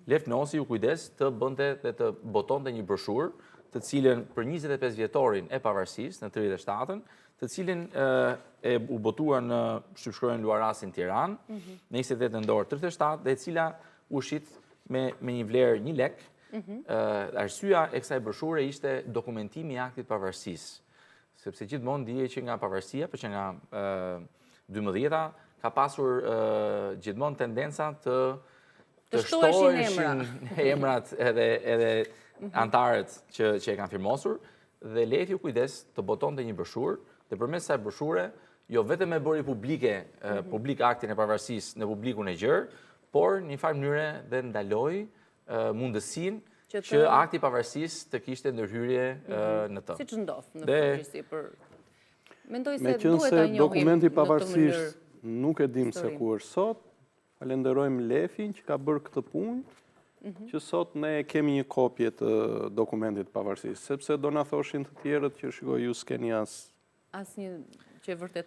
Lef Nosi u kujdes të bënte dhe të botonte një broshurë, të cilën për 25 vjetorin e pavarësisë në 37-ën, të cilin e u botua në shtypshkronjën Luarasi në Tiranë, në 28 nëntor 37, dhe e cila u shit me me një vlerë 1 lek. Arsyeja e kësaj broshure ishte dokumentimi i aktit pavarësisë, sepse gjithmonë dihej që nga pavarësia, por që nga 12-a, ka pasur gjithmonë tendenca të të shtoheshin emrat edhe edhe anëtarët që që e kanë firmosur dhe Lefi u kujdes të botonte një broshurë dhe përmes kësaj broshure jo vetëm e bëri publike publik aktin e pavarësisë në publikun e gjerë, por në një farë mënyre dhe ndaloi mundësinë që akti i pavarësisë të kishte ndërhyrje në të. Siç ndodh në përgjithësi për Mendoj se duhet ta njohim. Dokumenti i pavarësisë nuk e dim se ku është sot. Falenderojmë Lefin që ka bërë këtë punë, që sot ne kemi një kopje të dokumentit të pavarësisë, sepse do na thoshin të tjerët që shiko ju s'keni as asnjë që e vërteton.